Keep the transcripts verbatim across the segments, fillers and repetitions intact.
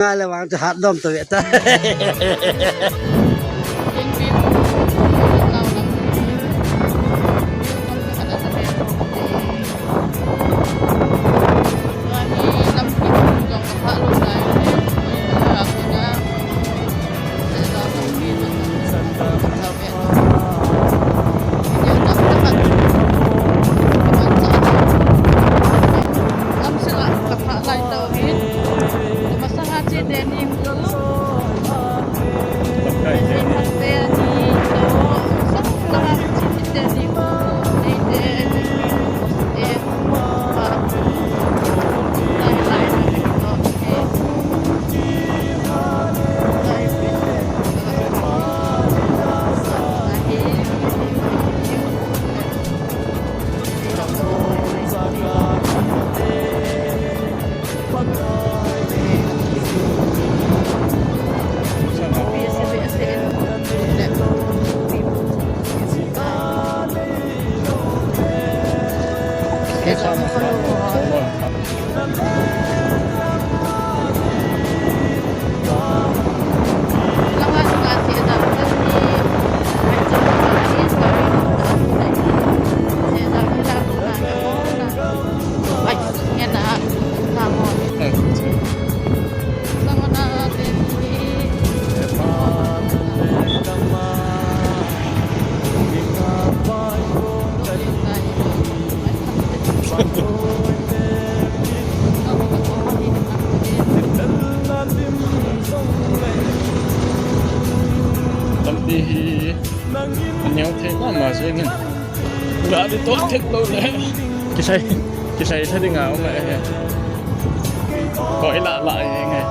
Nga le vang chu hat dom to ve ta. Lampi hi aneo thei mama jengin. Gari toh thei lou le. Kisai, kisai sa ding a um e. Koi la la e nge.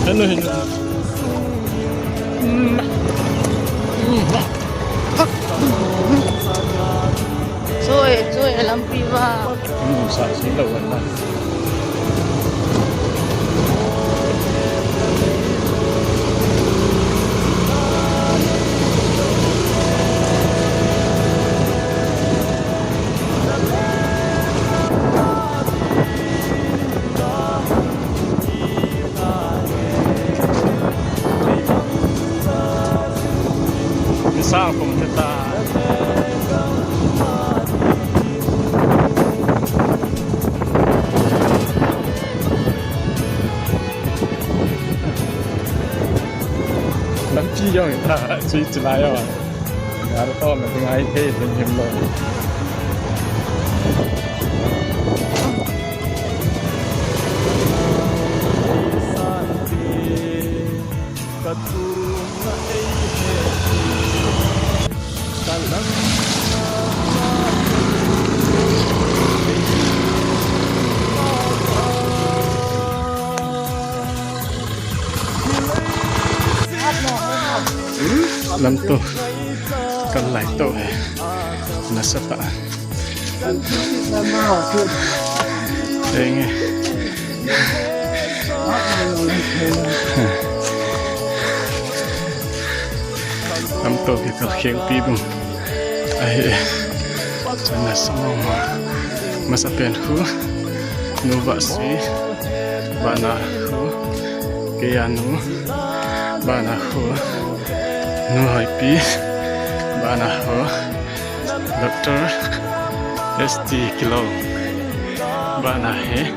Henu henu. Choi, choi, lampi va. Sa si lou va. Misang kum theta. Lampi jong ta, chui chilai a. Ngar to na dingai thei him him lo. Lamto. Kalai to he. Nasatah. Enge. Lamto kikal Khengpi bung ahi. Chana samong masapen khu Nu Vahsi, bana khu Keianu, bana khu Nu Hoipi, bana khu Doctor S T Kilong, bana hi,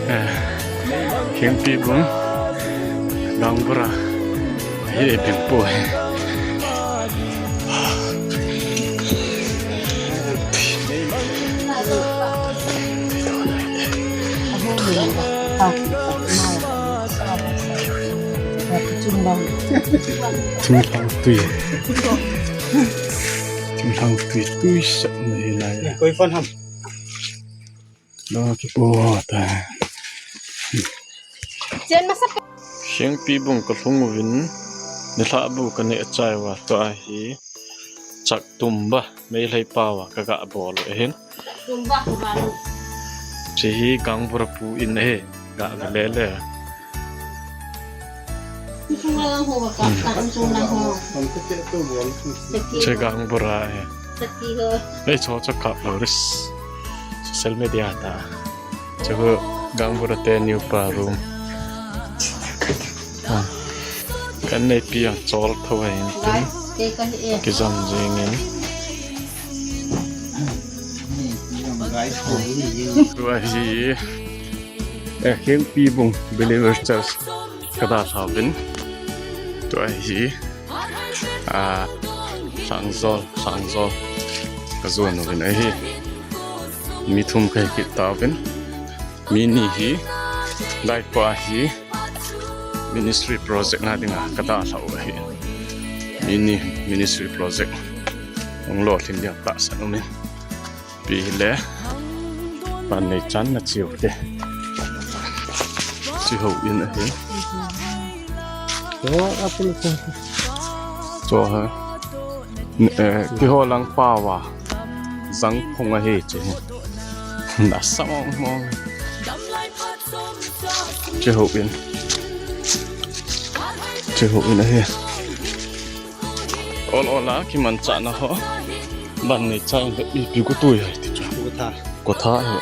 eh, Khengpi bung, Gaonbura hi, eh, bing po hi. Thingthang tui. Thingthang tui, tui sah na hi lai. Koi fan ham. Lo kipo ta. Chen masa. Khengpi bung kalhung uvin, nilhah bu kaneh chai uva, tua hi chaktumba, Meitei pao a kaga bol u ahin. Tumba, tumba. Hiche hi Gaonbura pu in ahi, ga ve le le. Hiche Gaonbura ahi. Ei, cho cho kap lo ris. Social media ta. Chu Gangbura te nupa room. Ha. Kan neipi a chol tho ahin tin. Kijam jingin. Tua hi, eh, Hengpibung Believer Church ka dalha uvin. Tua hi, ah, Sangjol, Sangjol ka jon uvin ahi. Mi thum ka hi kit tauvin. Mi ni hi, lai pa hi, ministry project na dinga ka dalha u ahi. Mi ni ministry project hung lolhin dia tahsan umin. Pi hile, pan nei chan na chiu te. Chi ho in ahi. Cho a pul cho. Cho ha. Eh, kiho lang pawa. Jang phung ahi chi. Na sa mong mong. Chi ho in. Chi ho in ahi. Ol ol a kimanchahna ho. Ban nei cha in ipi kotui ahi ti chu. Kotha. Kotha hi.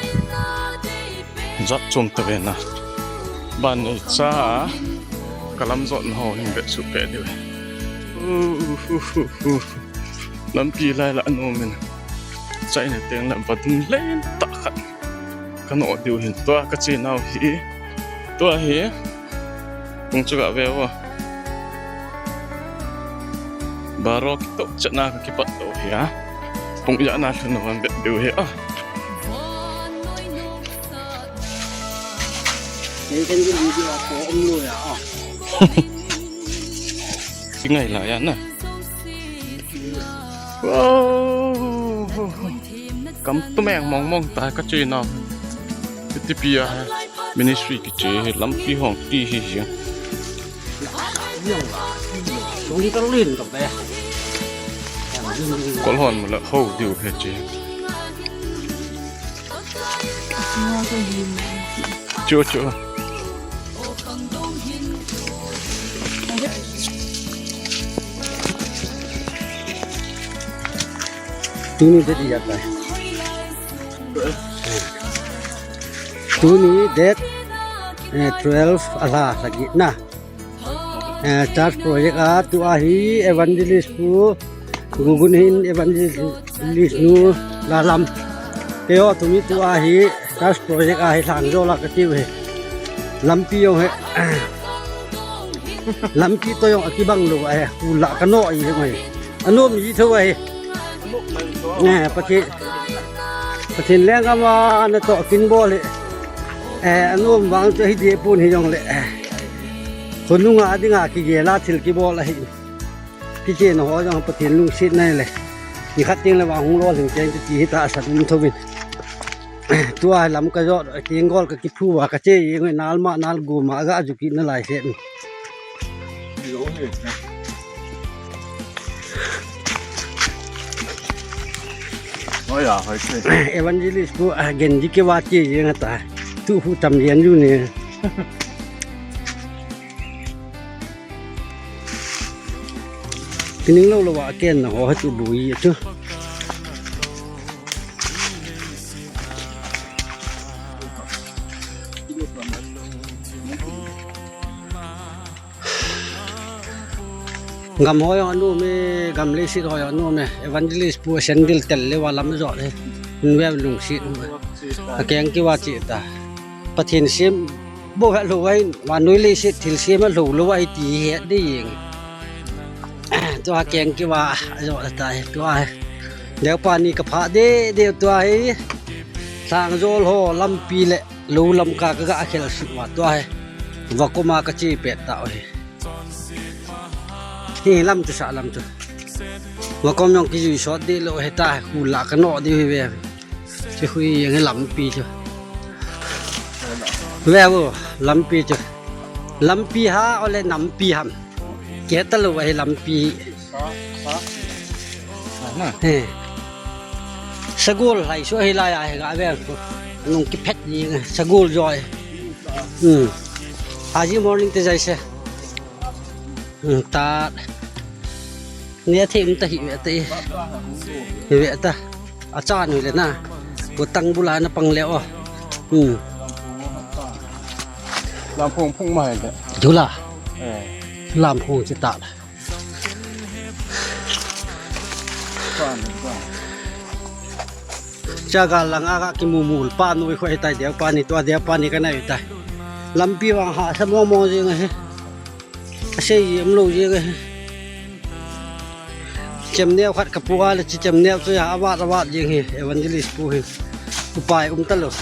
Jat chom ta ve na. Ban nei cha a ka lam jotna ho hin vet suh peh diu. Uh, uh, uh, uh. Lampi lai la nom in. Chaina teng lam vadung len tah khat. Ka noh diu hin tua ka che nau hi. Tua hi. Pung chu ga ve vo. Baro kitoh chetna ka kipat to hi a. Pung ijat na lhun van vet diu hi a. Ken ken video a ko um lo ya a. Ki ngai la ya na. Wow. Kam tumeng mong mong ta ka che nau. Ti pi a ministry kiche hi lampi hong ti hi hi. Sung ka lin to be. Kol hon mala ho diu he che. Chu chu. Tuni date ijat lai. Tuni date, eh, twelve a lha lha kit na. Eh, church project a tua hi evangelist pu Gugun hin evangelist nu la lam. Keiho tuni tua hi church project a hi Sangjol a ka tiu hi. Lampi jong hi. Lampi to jong akibang lou ahi. Khu la ka noh ahi jong ahi. Anom ji tho ahi. Eh, Pathen, Pathen lenggam a natoh kin bol hi. Eh, anom vang chu hi deh pon hi jong le. Eh. Khonung a dinga kigel a thil kibol ahi. Kichen ho jong Pathen lungsetna le. Ni khat teng le vang hung lolhing teng ti hi tahsan um tho vin. Tua lam ka jot, keng gol ka kiphu a ka che jeng nal ma nal gu ma ga ju kit na lai se. Evangelist pu, ah, genji ke wa che jeng ta. Tu hu tam jen ju ne. Kining lou lou a ken na ho ha chu bui chu. Gam ho jong anom e, gam leiset ho jong anom e, evangelist pu sandal tel le va lam jot e. Nve lungset. Akeng kiva che ta. Pathen sem bou helou ahin, vannoi leiset thilsem helou lou ahi ti het ding. Tua keng kiva ajo tai, tua deu pani ka pha de de tua hi. Sangjol ho lampi le lou lam ka ka ga khel sih uva tua hi. Vakom a ka che pet ta hi. Hi lam chu sa lam chu. Vakom jong kijui sot de lou hi ta, khu la ka noh de hi ve. Chu hui jeng hi lampi chu. Ve vo, lampi chu. Lampi ha, ole nampi ham. Kei ta lou hi lampi. He. Sagol lai su hi lai a hi ga ve. Nung kiphet ni sagol joi. Hmm. Aji morning te jai se. Hmm, ta. Ni a them ta hi ve ta e. Hi ve ta. A chan u le na. Bo tang bula na pang le o. Hmm. Lamphong phong mai le. Dula. Eh. Lamphong chi ta la. Pan, pan. Chaga langa ka kimu mul pa noi khu hitai, deu pa ni, tua deu pa ni ka nai tai. Lampi vang hahsa mong mong jing ahi. Asei ji umlou jing ahi. Chemneo khat ka pu a le chi chemneo chu ya avat avat jing hi, evangelist pu hi. Upai um talou.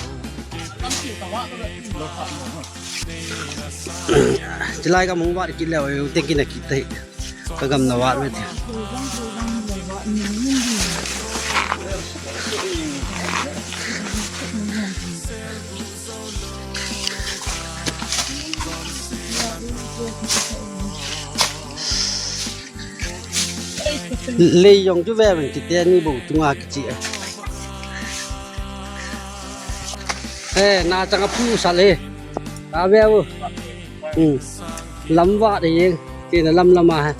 Chilai ka mong vat kit leu, eu te kina kit tai. Ka gam na vat ve ti. Lei jong chu ve vang ti te ni bo tunga kichi. Eh, na chang a phu sa le. Ta ve u. Hmm. Lam vat de jeng. Ti na lam lam a ha.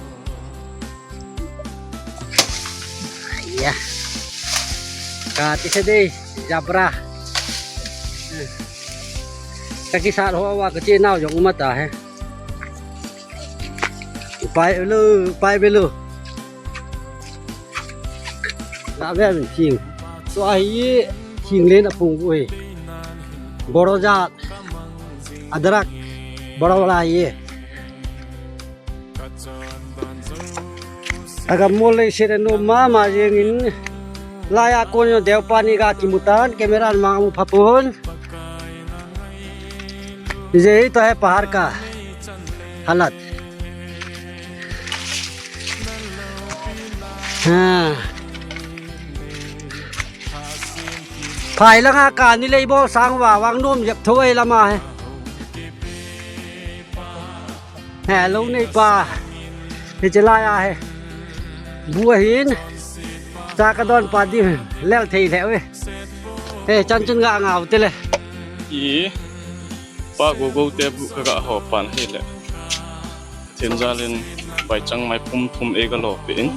Ya. Ka ti se de, zebra. Ka kisat ho va ka chenau jong um ta he. Pai lo, pai be lo. Ta ve min thing. Tua hi thing len a pung u hi. Boro jat. Adrak. Boro la hi. Aga mol le se no mama jeng in. Laiya kon yo deu pa ni ga kimu tan, camera ma mu pha pon. Ye hi to hai pahar ka halat. Ha. Phai langa ka ni lei bol sang va vang nom jep tho ei lama he. He, lou nei pa. Hiche laiya he. Bu ahin. Cha ka don pa di lel thei lheh ve. He, chan chun ga ngau te le. I pa Gogo te bu ka ga ho pan hi le. Thim jal in pai chang mai pum thum e ka lo pe in.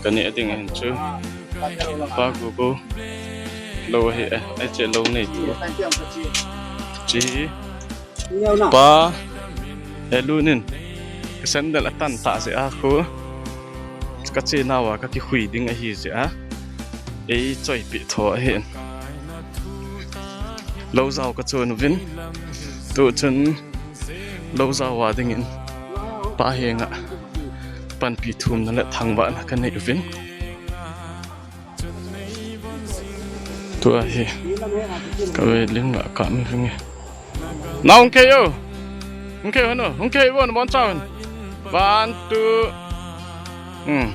Ka ni a ding hin chu. Pa Gogo. Lou hi e, ai che lou nei tu. Chi hi. Pa, he lu nin, ka sandal a tan ta jeh a khu, ka che nau a ka kikhui ding ahi jeh a, ei choi pi tho ahi. Lou jao ka chon uvin, tu chun lou jao a ding in, pa henga panpi thumna le thangvahna ka nei uvin. Tua hi. Ka ve ling la ka mi ring e. Na hung kei o. Hung kei o no. Hung kei o no bon chao. One, two. Hmm.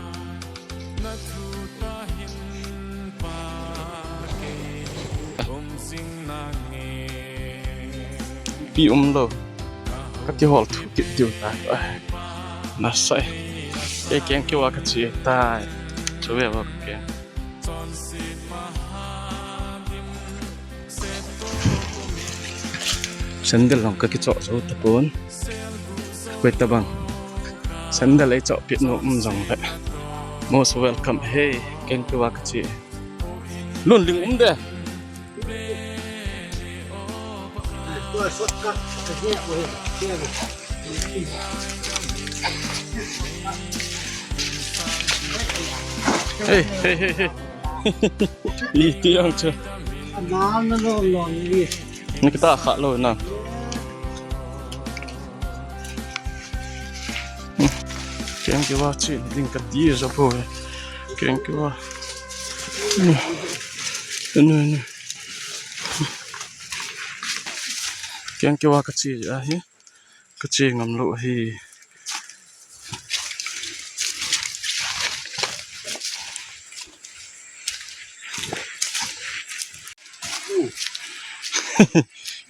Pi um lo. Ka kihol thu kit diu ta. Nasai. Kei keng keu a ka che tai. Chu ve va ka keng. Sandal long ka kichoh jo tapon. Koi tabang. Sandal ei choh pit nom um jong le. Most welcome. Hey, keng keu a ka che. Lun ling um de. Hey, hey, hey, hey. Iti ang chu. Anal na lo lo ni. Ni kita kha lo na. Keng keu a che ding ka ti ja po. Keng keu a. Anu, anu. Keng keu a ka che ahi. Ka che ngam lou ahi.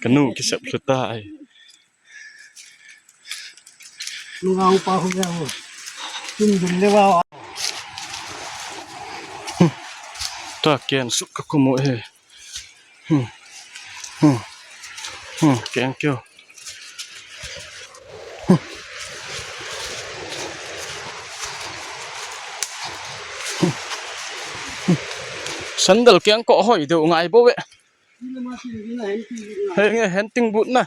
Ka nu kisep lhu tai. Nunga upa khu ya ho. Tum dum le wa. Ta ken suk ka kumo he. Hmm. Hmm. Hmm. Keng keu. Hmm. Hmm. Sandal keng ko hoi deu ngai bo ve. He nge hen ting but na.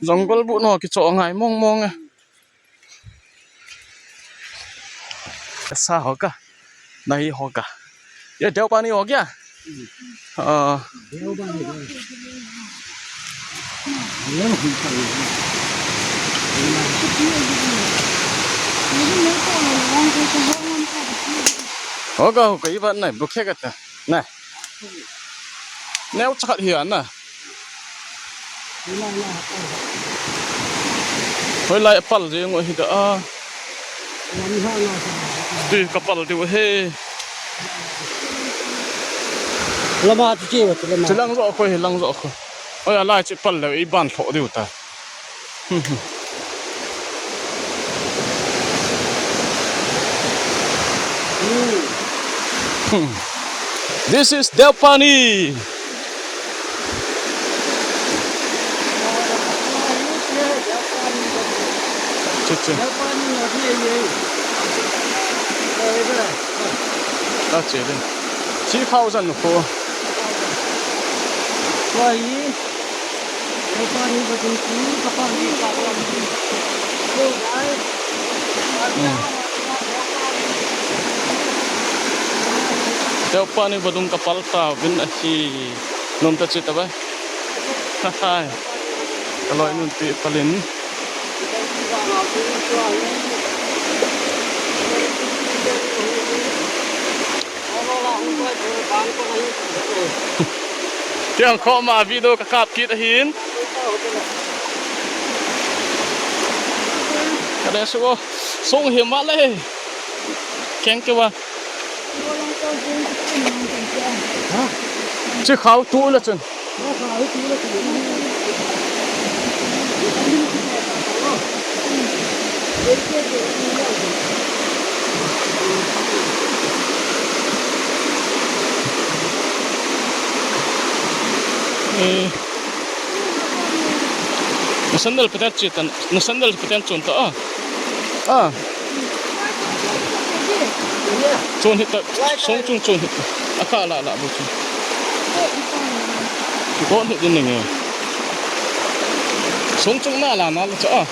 Jungle book no kicho ngai mong mong e. Sa ho ka. Nahi ho ka. Ye Deopani ho kya? Ah. Ho ka, ho ka, iba nai, bukhe ka ta. Nai. Neo chakat hi ana. Hoilai pal jeng u hi da a. Ti ka pal diu he. Lama chu che wa chu lama. Chu lang jo khoi, lang jo khoi. Oi, alai chu pal le i ban tho diu ta. Hmm. This is Deopani. Chu, chu. That's it. Three thousand for. Deopani vadung kapal tauvin ahi. Nom ta chi ta ba. Hai. Kaloi nun ti palin. Tiang kho ma video ka kap kit ahin. Ka de su o. Sung hi ma le. Keng ke wa. Chi khau tu la chun. Eh. Na sandal peten chi tan, na sandal peten chun ta, ah. Ah. Chun hita, song chung chun hita. Aka la la bu chun. Kon hita ni nge. Song chung na la na la cha, ah.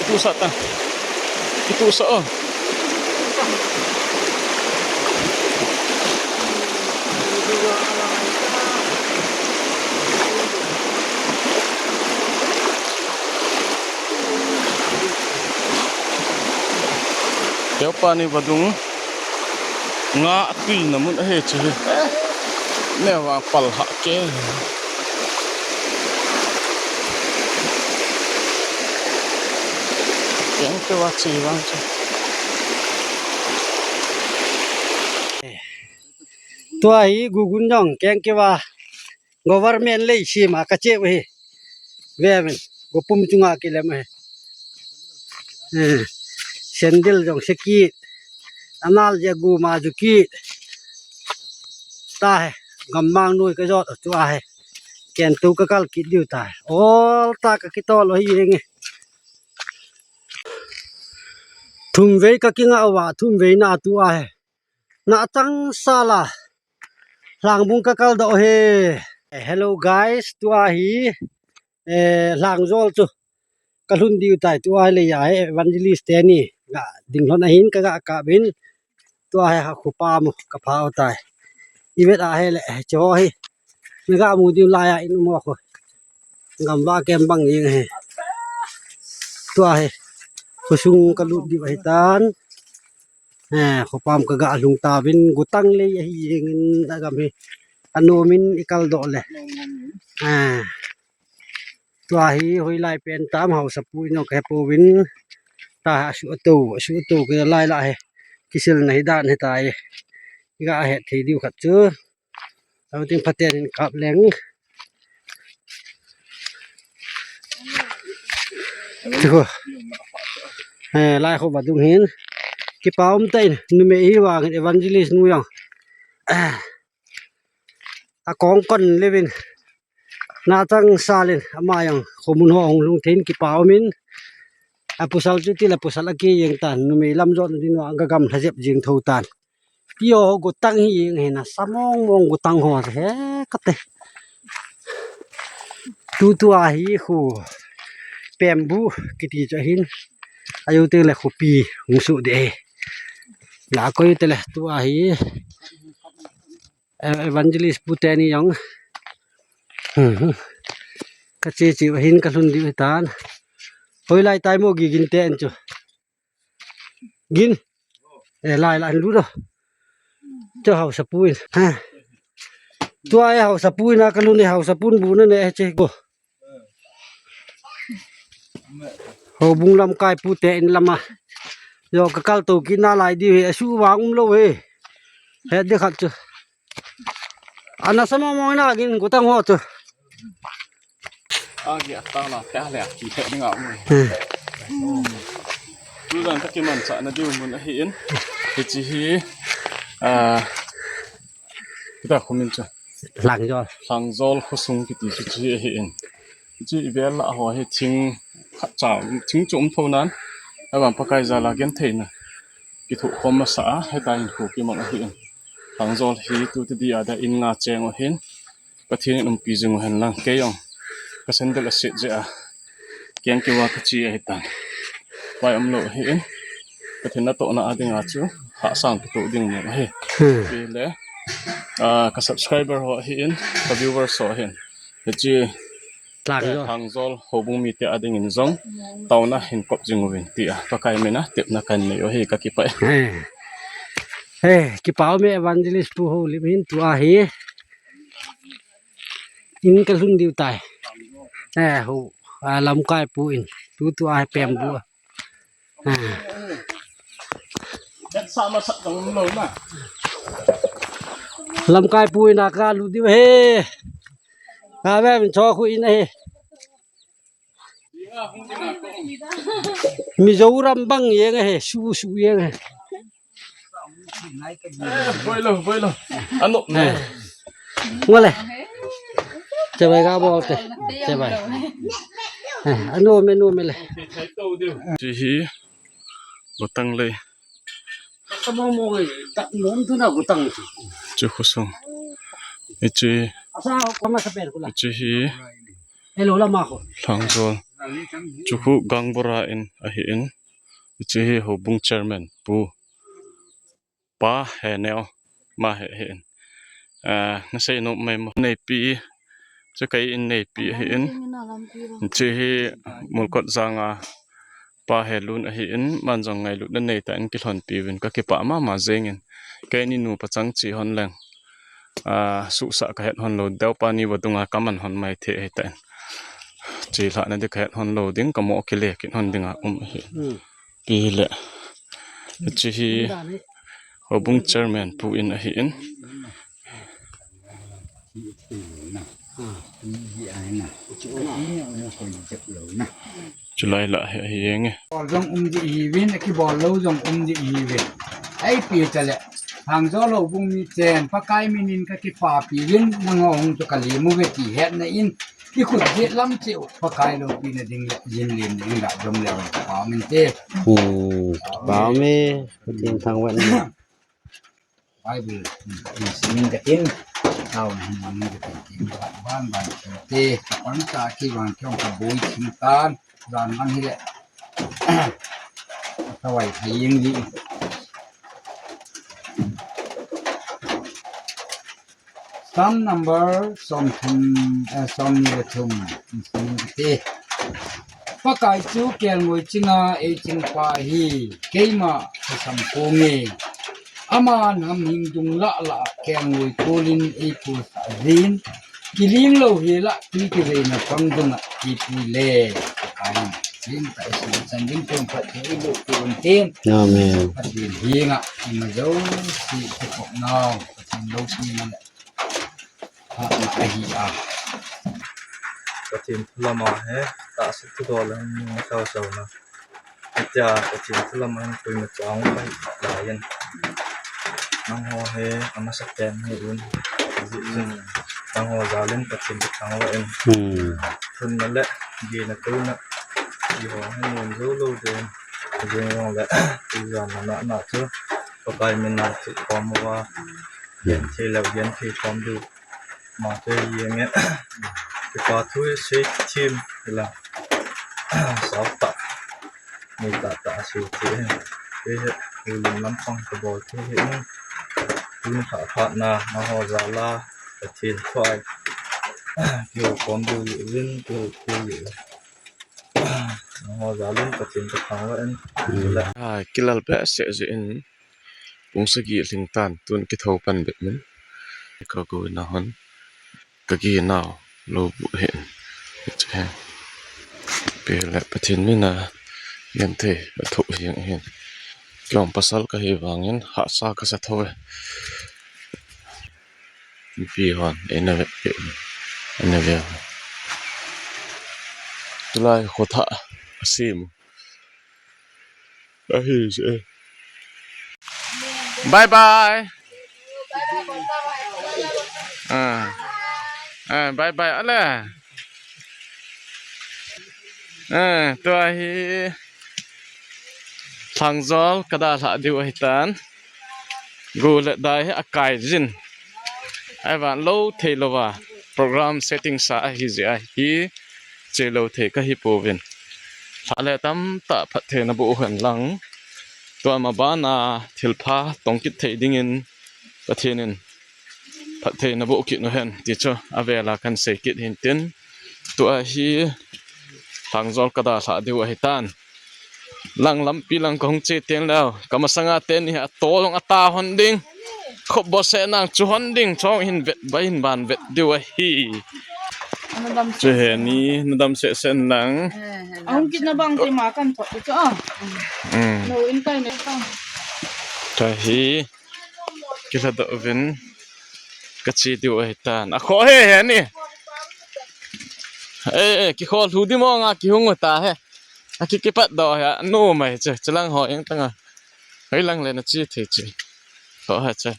Itu sa ta. Itu sa, oh. Deopani vadung nga atui na mun ahi chu hi. Ne vang pal ha ke. Keng ke wa chi vang chu. Tua hi gugun jong keng ke wa. Government lei sima ka che u hi. Ve min, gopum chunga kilem hi. Eh, sandal jong se kit. Anal je gu ma ju kit. Ta he, gammang noi ka jot chu a he. Ken tu ka kal kit diu ta he. Ol ta ka kitol o hi nge. Thum vei ka kinga uva, thum vei na tu a he. Na chang sala. Hlangbung ka kal doh he. Hello guys, tua hi, eh, Hlangjol chu ka lhun diu tai, tua hi lei a hi evangelist te ni ga ding lhon ahin ka ga kap in, tua hi ha khupa mu ka pha u tai. I vet a hi le, chu hi. Ni ga mu diu lai a in mu khu. Gamva kem bang jing hi. Tua hi. Khosung ka lut diu ahi tan. Eh, khopam ka ga lhung tauvin, gotang lei ahi jeng in agam hi. Anom in i kal doh le. Eh. Tua hi hoilai pen tam, haosapu in jong ka he pouvin. Ta ha su ato, su ato ka lai la he. Kisil na hi dan he tai. Ga het thei diu khat chu. Aw, ting phaten in kap leng. Tiho. Eh, lai kho vadung hin. Kipa um ta in, numei hi vang evangelist nu jong. Ah. akong kon levin. Nachang salin ama jong khomun ho hung lhung thei in kipa umin. Apusal chu tile pusal akijeng tan, numei lam jotna ding uva gagam lha jep jeng tho tan. Ti ho gotang hi jeng ahin, asa mong mong gotang ho he kate. Tutua hi khu Pembu kiti chu ahin. Ajo teng le khopi hung su de. La koi tele tua hi. Eh, Evangelist pu teni jong. Hmm. Kache che ahin kalhun diu hitan. Hoilai tai mo Gigin te en chu. Gin. Eh, lai lai lu ro. Cho hausa pu in. Ha. Tua e hausa pu in a kalun e hausa pun bu na ne che ko. Houbung lamkai pu te in lama. Jo kakal to kit nalai diu hi asu vang um lou hi. He de khat chu. Ana sama mo na gin gotang ho chu. Agi atala te ale aki te ni ngau mo. Hmm. Tujan kakimanchahna diu mun ahin. Hiche hi, ah, kita khumin chu. Lhangjol. Lhangjol khosung kiti chu hiche hi ahin. Hiche ivel lah ho hi thing khat cha, thing chu um tho nan. Aban Pakai jal a gentheina kithoh khom masa a, hitia hin kho kimang ahin. Lhangjol hi tuti dia dia in nga cheng u ahin. Pathen in umpi jing u hen lang. Kei jong ka sandal aset jeh a keng keu a kache ahitan. Pai um lou ahin. Pathen natohna a dinga chu hahsa in kitoh ding nom ahi. Hmm. Chule, ah, ka subscriber ho ahin, ka viewers ho ahin. Hiche Lhangjol. Lhangjol houbung mite a dingin jong taona hin kop jing uvin tia Pakai mina tepna kahin nei u ahi, kakipah e. Eh. Eh, kipa ume Evangelist pu Houlim hin tua hi. In kalhun diu tai. Eh, ho, ah, lamkai pu in. Tutua hi Pembu. Ah. Lamkai pu in a kalut diu ahi. Kave min cho khu in ahi. Mizoram bang jeng ahi, su su jeng ahi. Eh, boilo, boilo. Ano. Eh. Ngole. Chebai ga bol te. Chebai. Eh, ano me, ano me le. Hiche hi gotang lei. Hiche khosung. Hiche. Hiche hi. Hello, lama ko. Lhangjol. Chu khu Gangbura in ahin. Hiche hi houbung chairman pu. Pa Heneo. Ma he hin. Ah, nasei nom mai mo. Neipi. Chu kei in neipi ahin. Hiche hi Molkot janga Pa Helun ahin. Aman jong ngailutna neitah in kilhonpi uvin kakipah mama jengin. Keini nupa chang che hon leng. Ah, suhsah kahet hon lou. Deopa ni vadunga kaman hon mai thei ahitan. Chelhahna di kahet hon lou ding, kamo kile kit hon dinga um ahi. Hmm. Pi le. Hiche hi houbung chairman pu in ahin. Chulai lah hi ahi jeng e. Bol jong um di hiuvin, akibol lou jong um di hiuvin. Ahi pi tale. Lhangjol houbung miten, Pakai minin kakipapi uvin, nangho hung chu kalem uve ti hetna in. Ikhut jeh lam cheh u Pakai loupina ding le, jin lim ding la jom le, pa min te. Hmm, pa mi, tin thang wan. Bible, hmm, simin katin. Tao na hin wan katin. Ban ban te. Pan ta ki wan kyong ka boi thing tan. Jan man hi le. Kawai thei jing di. Psalm number som thum, eh, som ni le thum, som ni te. Pakai chu kelngoi chinga eichingpa ahi, keima kasam ponge. Aman hamhing dung lah lah kelngoi kolin eipuisah jin. Kilim lou hel a tui kiveina pang dunga eipui le. Pakai in lim ta isin chan ding pum phat ke ilu pum tin. Amen. Pathen henga ima jouse kikop nau. Pathen loupina le. Phatna ahi a. Pathen thu lama hi, tahsa thudol a hung sausau na. Hitia Pathen thu lama hin koima chang ahi lai in. Nangho hi amasapen hi un. Jeh chun, nangho jal in Pathen kathangvah in. Hmm. Thunna le, gehna touna, eiho hi nom jou lou ding, jing jong le, tujana na na chu, Pakai min a chu khom uva, hmm, genthei le genthei khom diu. Ama te yeng e, kipa thu isei them ila. Sao tah, nei tah tah asei thei e. Kei hi, ulim lampang kabol thei hih in. Tuni phat phat na, nangho jal a, Pathen thu a, kihoukhom diu hih uvin, kihoukhom diu hih uvin. Nangho jal in Pathen kathangvah in. Hmm. Ai, kilal behseh jeh in. Pung sagi lhing tan, tun kithou pan bep min. Ka go na hon. Ka gi nau, lou bu hin. Hiche hin. Pi le Pathen min a, genthei, athoh hing hin. Kei jong pasal kahi vangin, hahsa kasa thou e. Pi hon, eina ve, eina ve. Tulai kho thah, asem. Ahi je. Bye bye. Ah. Ah, bye bye. Ale. Ah, tua hi Lhangjol kadalhah diu ahitan. Go le dai hi akai jin. Ahivang lou thei louva program setting sa ahi jeh ahi. Che lou thei kahi pouvin. Lha le tamtah phatthei naboh u hen lang. Tua ma bana thilpha tong kit thei dingin Pathen in phatthei naboh kit u hen ti chu avel a kan sei kit hin tin. Tua hi Lhangjol kadalhah diu ahitan. Lang lampi lang kahung che teng leu. Kamasanga teni hi atol hung ata hon ding. Khop bose nang chu hon ding. Chong hin vet, bai hin ban vet diu ahi. Nadam chu seh. Heni, nadam seh seh lang. Eh, eh, ahung kit na bang te ma kan thot chu a. Hmm. No in kai ne bang. Kahi. Kilhadoh uvin kache diu ahitan. Akho he, heni. Eh, eh, kikho lhu di mo nga kihung u ta he. Aki kipat doh he, anu mai che, chelang ho eng tanga. Hei lang le nache thei che. Ho ha che.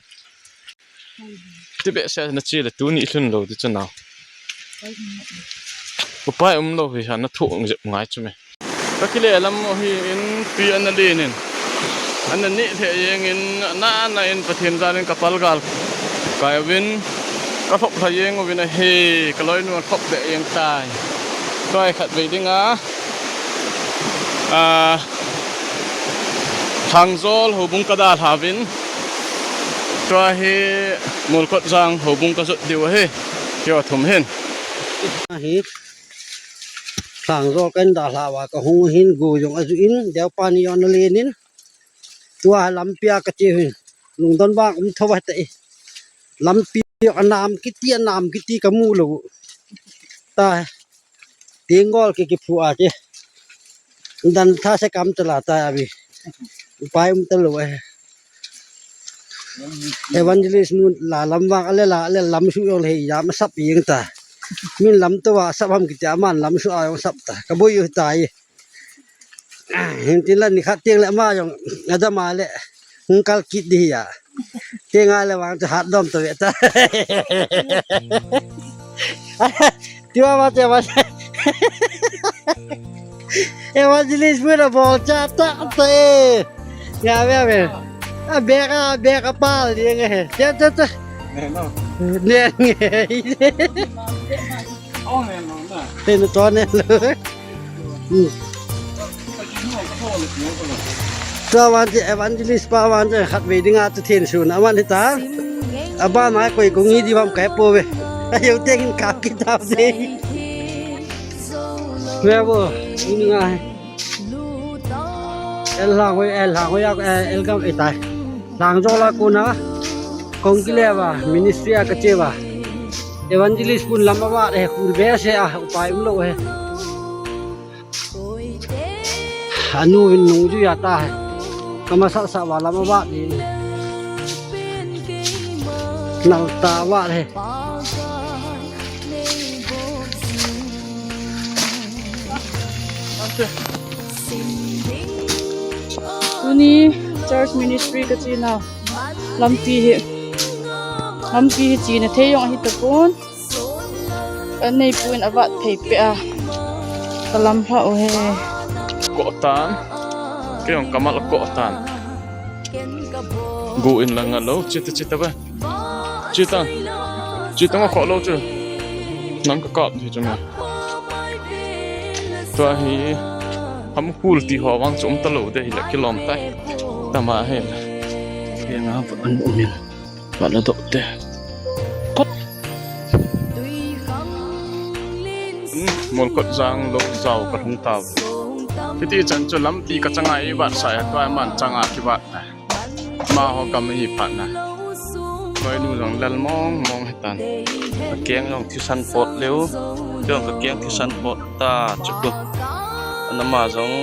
Ti behseh nache le tuni lhun lou di chu nau. Upai um lou hi ha na thu ong jep ngai chu me. Ka kile lam u hi in tui ana len in. Ana neh lheh jeng in, ana, ana in Pathen jal in ka palgal kai uvin, ka lhop lha jeng uvin ahi, ka loinu a lhop lheh jeng tai. Tua hi khatvei ding a, a, Lhangjol houbung ka dalha uvin, tua hi Molkotjang houbung ka jot diu ahi, keiho thum hin. Ahi. Lhangjol ka in dalha uva ka hung hin go jong aju in, deopa ni jong ana len in. Tua lampi a ka che hin. Lungdon vang um tho va ta e. Lampi jong anam kiti, anam kiti ka mu lou. Ta. Tenggol ki kiphu a che. Dan tha se kam tala ta abi. Upai um talou e. Evangelist nu la lam vang ale la, ale lam su jong le hi jam sap jeng ta. Min lam to va sap ham kiti aman lam su a jong sap ta. Ka boi u tai. Hin tin la ni khat teng le ama jong adam a le. Hung kal kit di hi a. Teng a le vang chu hat dom to ve ta. Tua ma che ma. Evangelist pun a bol cha ta ta e. Ya ve ve. A bek a, bek a pal ding e. Che che che. Ne no. Ne nge. Oh ne no na. Te no to ne lo. Hmm. Tua van che evangelist pa van che khatvei ding a chu thensun a van hita. Aba mai koi kong hi di vam kai po ve. A yo te hin kap ki ta ve. Ve bo, ni nga. El lang hoi, el lang hoi, el gam e tai. Lhangjol a kona kong kile va, ministry a ka che va. Evangelist pun lam a va he khul behseh a, upai um lou he. Anu vin nung ju ya ta he. Ka masa sa va lam a va ni. Nal ta va he. Tuni church ministry ka che na lampi hi. Lampi hi chena thei jong ahi tapon. Anei pun avat thei pe a. Ka lam hla u he. Ko tan. Ke jong kamal ko tan. Gu in lang alo, chita chita ba. Chita. Chita ma ko lo chu. Nang ka kap hi chu ma. Tua hi. Ham hul ti ho vang chu um ta lo de hi la kilom ta. Tama he. He nga an um in. Ba la dok te. Kot. Molkot jang lo jao ka hung tau. Hiti chan chu lampi ka changa i vat sa ya tua man changa ki vat na. Ma ho kam hi phat na. Koi nu jong lal mong mong hetan. Ka keng jong thisan pot leu. Jong ka keng thisan pot ta chu ko. Nama jong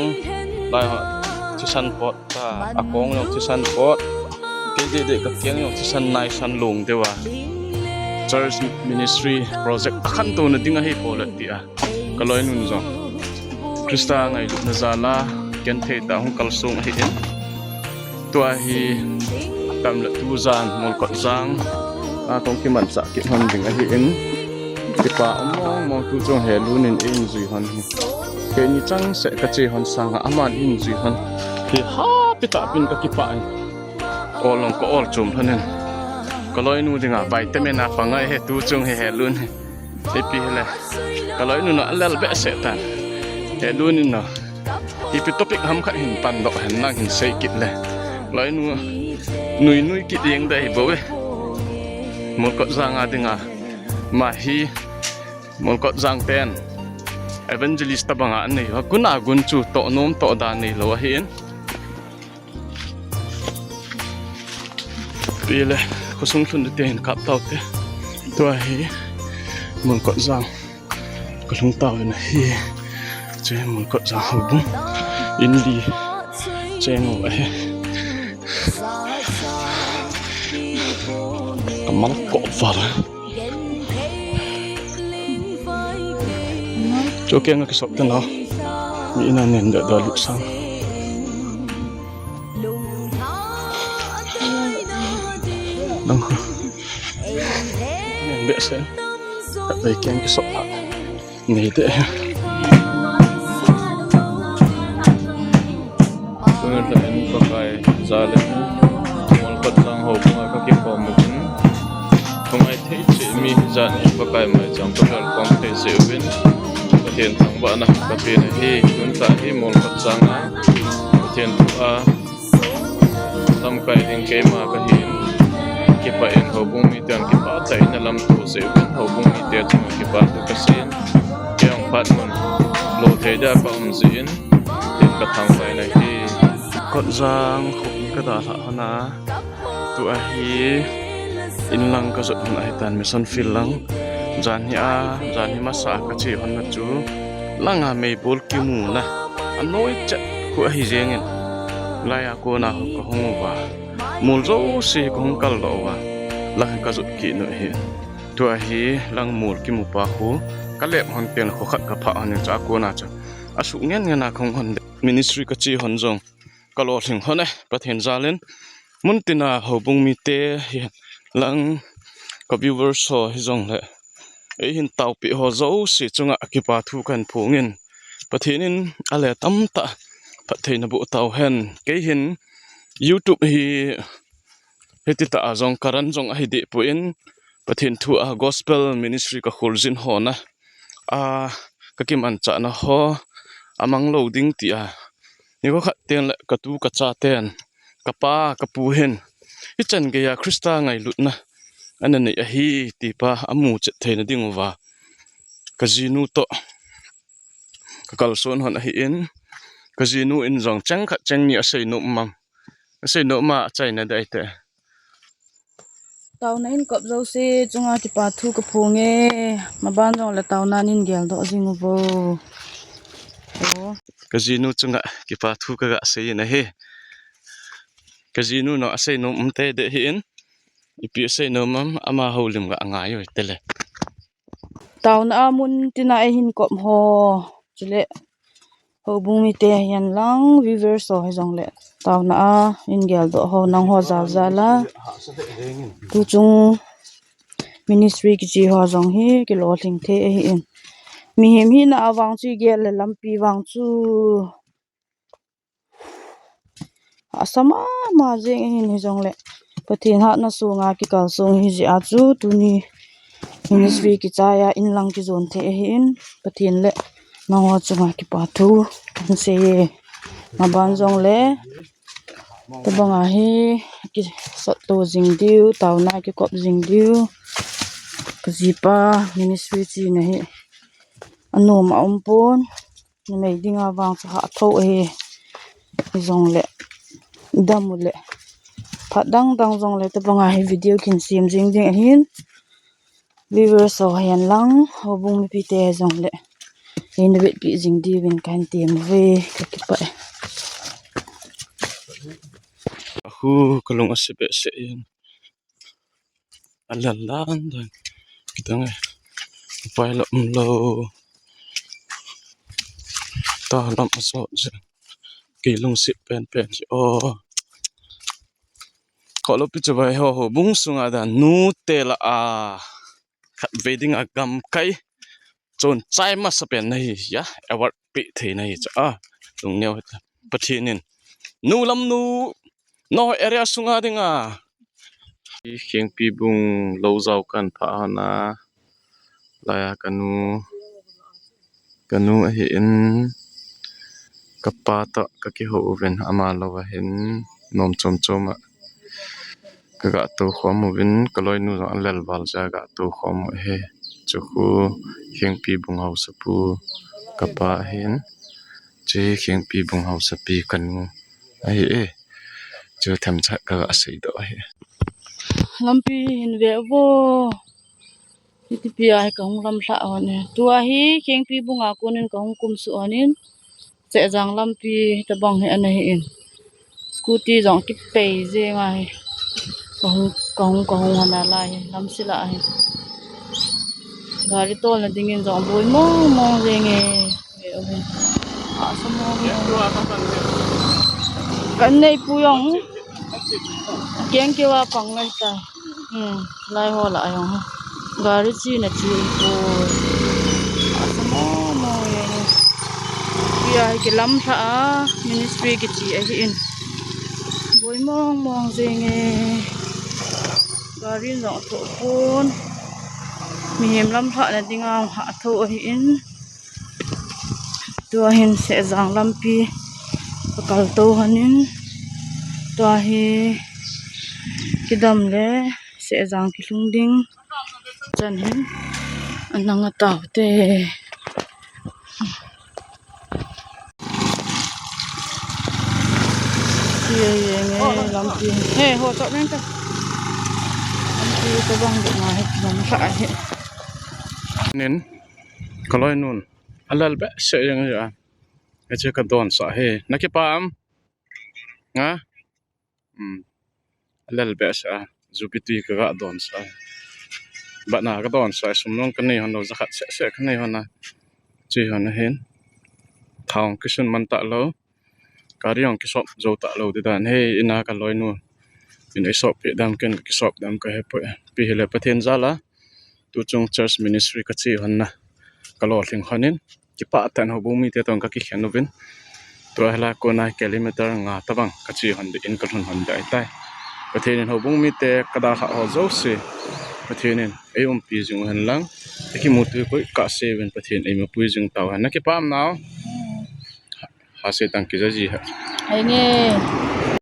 lai ho thisan pot. Ka akong jong thisan pot. Kei dede ka keng jong thisan nai san lung deuva. Church ministry project akhan to na ding ahi pole tia. Ka loinun jong. Krista ngailutna jala ken thei ta hung kalsong ahi in. Tua hi tam le tu jan molkot jang. A kong kiman sa ki hon ding ahi in. Kipa mong mong tu jong he lunin in jui hon hi. Keini chang se ka che hon sanga aman in jui hon. Hi ha pi ta pin ka kipa in. Ol long ka ol chum thanin. Ka loinu dinga vitamin a pangai he tu chung he he lun he. Ipi hele. Ka loinu na lel be se tan. He lun in na. Ipi topic ham khat hin pan do hen lang hin sei kit le. Loinu nui nui kit yeng dai bo we. Molkot janga dinga. Ma hi. Molkot jang ten. Evangelist tabanga nei ho. Kuna gun chu to nom to da nei lo ahin. Pile khosung lhun te hin kap tau te. Tua hi Molkot jang. Ka lhung tau na hi. Che Molkot jang ho bung. In li. Che ngo ahi. Kamal ko val. Cho keng a kisop te nau. Mi ina nen da da lusang. Dang. Nen be se. Ka dai keng kisop ha. Nei te. Tuni ta in Pakai jal in, Molkot jang ho bunga ka kikhom uvin. Thungai thei cheh mi jal in Pakai mai jang ka vel khom thei jeh uvin. Pathen thangvahna ka pe na hi, tuni ta hi Molkot janga Pathen thu a lamkai ding keima ka hin. Kipah in houbung miten kipah tah in alamto jeh uvin houbung mite chunga kipathu ka sei in. Kei jong phat mun lo thei dia ka um jeh in. Tin ka thangvah na hi. Kotjang khopi ka dalhah hon a. Tua hi in lang ka jot hon ahi tan, mission field lang. Janhi a, janhi masa ka che hon na chu. Langa meibol kimu na. Anoi chet khu ahi jeng in. Lai a kona ho ka hung uva. Mol jouse ka hung kal doh uva. Lang ka jot kit nu hi. Tua hi lang mol kimu pa khu. Ka lep hon teng kho khat ka phah hon in chu a kona chu. Asuh ngen ngen a ka hung hon de. Ministry ka che hon jong. Ka lolhing hon e, Pathen jal in. Mun tina houbung mite hi lang ka viewers ho hi jong le. Ei hin taopeh ho jouse chunga kipa thu kan phong in. Pathen in ale tamtah phattheina boh tau hen. Kei hin YouTube hi hiti ta a jong ka run jong ahi deh poi in. Pathen thu a gospel ministry ka khol jin hon a. A ka kimanchah na ho. Amang lo ding ti a. Nikho khat teng le ka tu ka cha ten, ka pa, ka pu hin, hichan geiya Krista ngailutna ana nei ahi, ti pa amu chet theina ding uva. Ka jinu toh, ka kalson hon ahi in, ka jinu in jong cheng khat cheng ni asei nom am. Asei nom a achaina dai te. Taona in kop jouse chunga kipa thu ka phong e. Maban jong le taona in geldoh jing uvo. O. Ka jinu chunga kipa thu ka ga sei in ahi. Ka jinu no asei nom um te de hi in. Ipi asei nom am ama ho lim ga ngai oi te le. Taona a mun tina ei hin kop ho. Chule. Houbung mite hihen lang, viewers ho hijong le. Taona a, in geldoh ho, nang ho jal jal a. Tu chung, ministry kichi ho jong hi kilolhing thei ahin. Mihem hina a vang chu igel le lampi vang chu asa mama jeng ahin, hijongle Pathen hatna sunga kikal sung hi jeh a chu tuni ministry kichai a inlang kijon thei ahin, Pathen le nangho chunga kipa thu kahin seiye. Maban jongle tabanga hi kisotto jing diu, taona kikop jing diu, kajipa ministry china hi anom a um pon. Numei dinga vang chu hatho ahi. Hijongle dam u le phat dang dang jongle tabanga hi video kin sem jing ding ahin. Viewers ho hen lang, houbung mipite jongle hin vetpi jing diuvin kahin tem uve, kakipah e. Ahu, kalung ase behseh in. Alel dan dan. Kitang e. Pai la umlou. Talam asot je. Kilungset penpen je. O. Kholou pi chu vai ho, houbung sunga dan nute lah a khatvei dinga gamkai chonchai masapen nahi a, award pe thei nahi chu a. Lungneo hita. Pathen in nu lam nu, no area sunga dinga. Khengpi bung lou jao kahin phah hon a. Laiya kanu, kanu ahin, kapa toh kakihou uvin, ama lou ahin, nom chom chom a kaga tou khom uvin, kaloinu jong alel val jeh a ga tou khom u ahi. Chu khu Khengpi bung haosapu kapa ahin, chu Khengpi bung haosapi kanu ahi e. Chu themcha kaga seidoh ahi. Lampi hin ve uvo. Hitipi a hi kahung lamlhah hon e. Tua hi Khengpi bunga konin kahung kumsuh hon in. Sehjang lampi tabang hi ana hi in. Scooty jong kipei jeng ahi. Kahung, kahung, kahung hon a lai hi. Lamsila hi. Gari tolna dingin jong boi mong mong jeng e. Ve uve. Asa mong mong. Kan neipu jong. Keng keu a pang ngai ta. Hmm, lai ho lah a jong. Gari chena chu poi. Asa mong mong e. Tia hi kilamlhah a, ministry kichi ahi in. Boi mong mong jeng e. Gari jong athoh pon. Mihem lamlhahna dinga hatho ahi in. Tua hin Sehjang lampi kakaltou hon in. Tua hi kidam le Sehjang kilhung ding chan hin anang ataute. Tia jeng e lampi. He, ho chop reng ta. Lampi tabang ding ahi, lamlhah ahi. Nin, kaloinun alel behseh jeng jeh a. Hiche kadonsah hi. Nakipah am? Nga? Hmm. Alel behseh a. Jupitui kaga donsah hi. Batna kadonsah hi. Sum jong kanei hon lou, jakhat seh seh kanei hon a. Chu hon ahin. Thao kisun man talou. Gari jong kisop jou talou ti dan. Hei, ina kaloinu in eisop peh dam, ken kisop dam kahepoi. Ipi hile Pathen jal a tuchung church ministry kache hon a kalolhing hon in, kipah tah in houbung mite toh kakikhen uvin. Tua hilai a kona kilometer nga tabang kache hon ding in kalhun hon ding ahitai. Pathen in houbung mite kadalhah ho jouse Pathen in eiumpi jing uhen lang, ikimutui koi kahse uvin Pathen eimapui jing tauhen. Nakipah am nao? Hasei tang, kija ji ha. Henge.